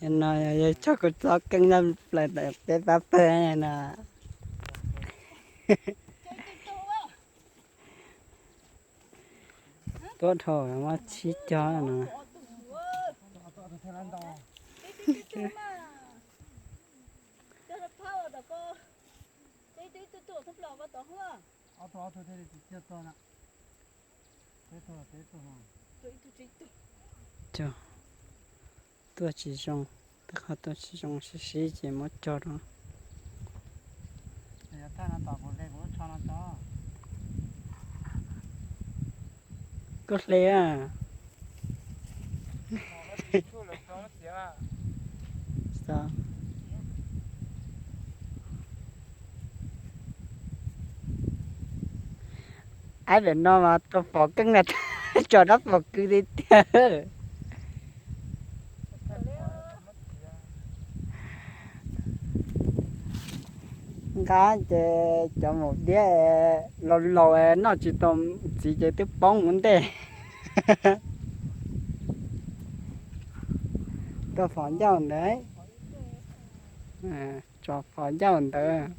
No yog cog kuv txoj keej nyob plaws peb pab pawg no. Tuaj dhau muab tsib cog no. Cog, tuaj tsis zoo, tej qhov tuaj tsis zoo sib sib ces muab cog rau. Koj hle a. Ab, pem no mas tua pom keej na, tso dab pom kwv tiag tiag. Nqa ces cov maum diab laus laus noj tsis tau txiv ces twb poob ua ntej. Tua phom ncauj ntawd, tso phom ncauj ntawd.